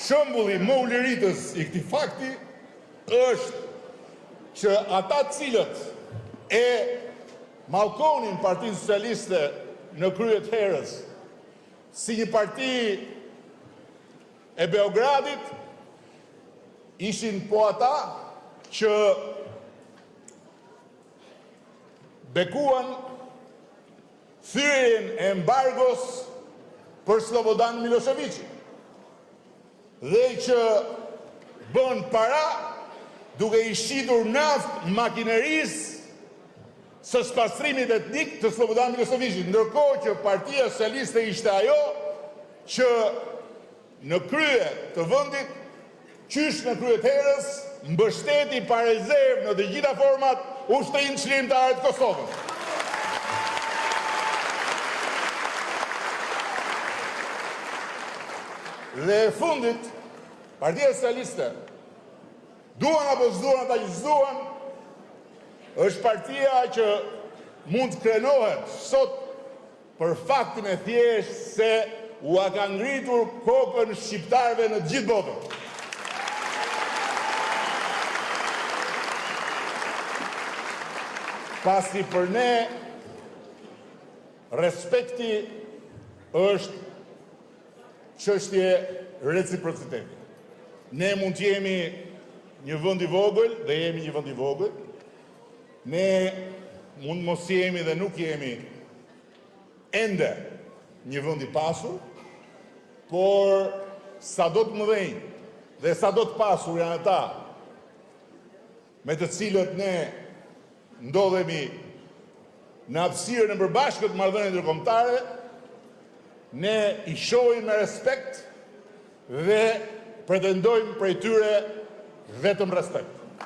Shembulli më ulëritës i këtij fakti është që ata të cilët e mallkonin Partinë Socialiste në krye të herës si një parti e Beogradit, ishin po ata që bekuan thyerjen e embargos për Sllobodan Millosheviçin dhe që bënë para duke i shitur naftë makinerisë së spastrimit etnik të Sllobodan Millosheviçit, ndërkohë që Partia Socialiste ishte ajo që në krye të vendit, qysh në krye të herës, mbështeti pa rezervë në të gjitha format Ushtrinë Çlirimtare të Kosovës. Dhe e fundit, Partia Socialiste, duan apo s'duan ata që s'duan, është partia që mund të krenohet sot për faktin e thjeshtë se ua ka ngritur kokën shqiptarëve në të gjithë botën. Pasi për ne respekti është çështje reciprociteti. Ne mund të jemi një vend i vogël dhe jemi një vend i vogël. Ne mund të mos jemi dhe nuk jemi ende një vend i pasur, por sado të mëdhenj dhe sado të pasur janë ata me të cilët ne ndodhemi në hapësirën e përbashkët të marrëdhënieve ndërkombëtare, ne i shohim me respekt dhe pretendojmë prej tyre vetëm respekt.